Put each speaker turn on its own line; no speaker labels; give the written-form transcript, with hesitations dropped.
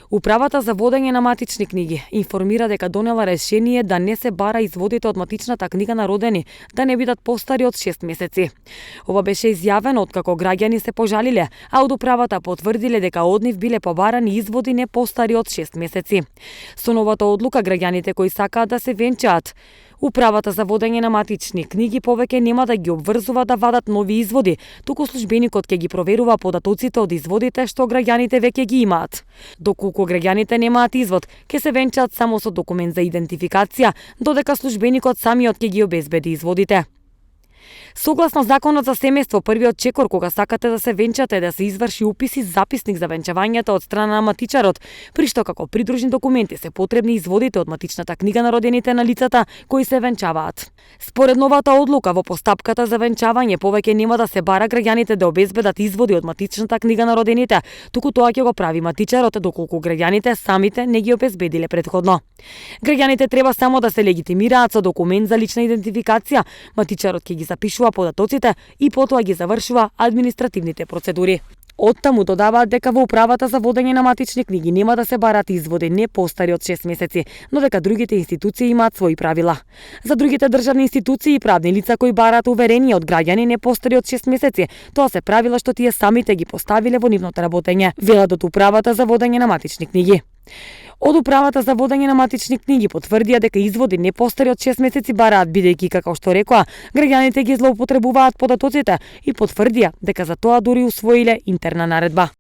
Управата за водење на матични книги информира дека донела решение да не се бара изводите од матичната книга на родени да не бидат постари од 6 месеци. Ова беше изјавено откако граѓани се пожалиле, а од управата потврдиле дека од нив биле побарани изводи не постари од 6 месеци. Со новата одлука граѓаните кои сакаат да се венчаат, Управата за водење на матични книги повеќе нема да ги обврзува да вадат нови изводи, туку службеникот ќе ги проверува податоците од изводите што граѓаните веќе ги имаат. Доколку граѓаните немаат извод, ќе се венчаат само со документ за идентификација, додека службеникот самиот ќе ги обезбеди изводите. Согласно Законот за семејство, првиот чекор кога сакате да се венчате е да се изврши упис и записник за венчавањето од страна на матичарот, при што како придружни документи се потребни изводите од матичната книга на родените на лицата кои се венчаваат. Според новата одлука во постапката за венчавање повеќе нема да се бара граѓаните да обезбедат изводи од матичната книга на родените, туку тоа ќе го прави матичарот доколку граѓаните самите не ги обезбедиле претходно. Граѓаните треба само да се легитимираат со документ за лична идентификација, матичарот ќе ги запишува податоците и потоа ги завршува административните процедури. Оттаму додаваат дека во управата за водење на матични книги нема да се барат изводи не постари од 6 месеци, но дека другите институции имаат свои правила. За другите државни институции и правни лица кои бараат уверение од граѓани не постари од 6 месеци, тоа се правила што тие самите ги поставиле во нивното работење, велат од управата за водење на матични книги. Од управата за водење на матични книги потврдија дека изводи не постари од 6 месеци бараат, бидејќи, како што рекоа, граѓаните ги злоупотребуваат податоците и потврдија дека за тоа дури усвоиле интерна наредба.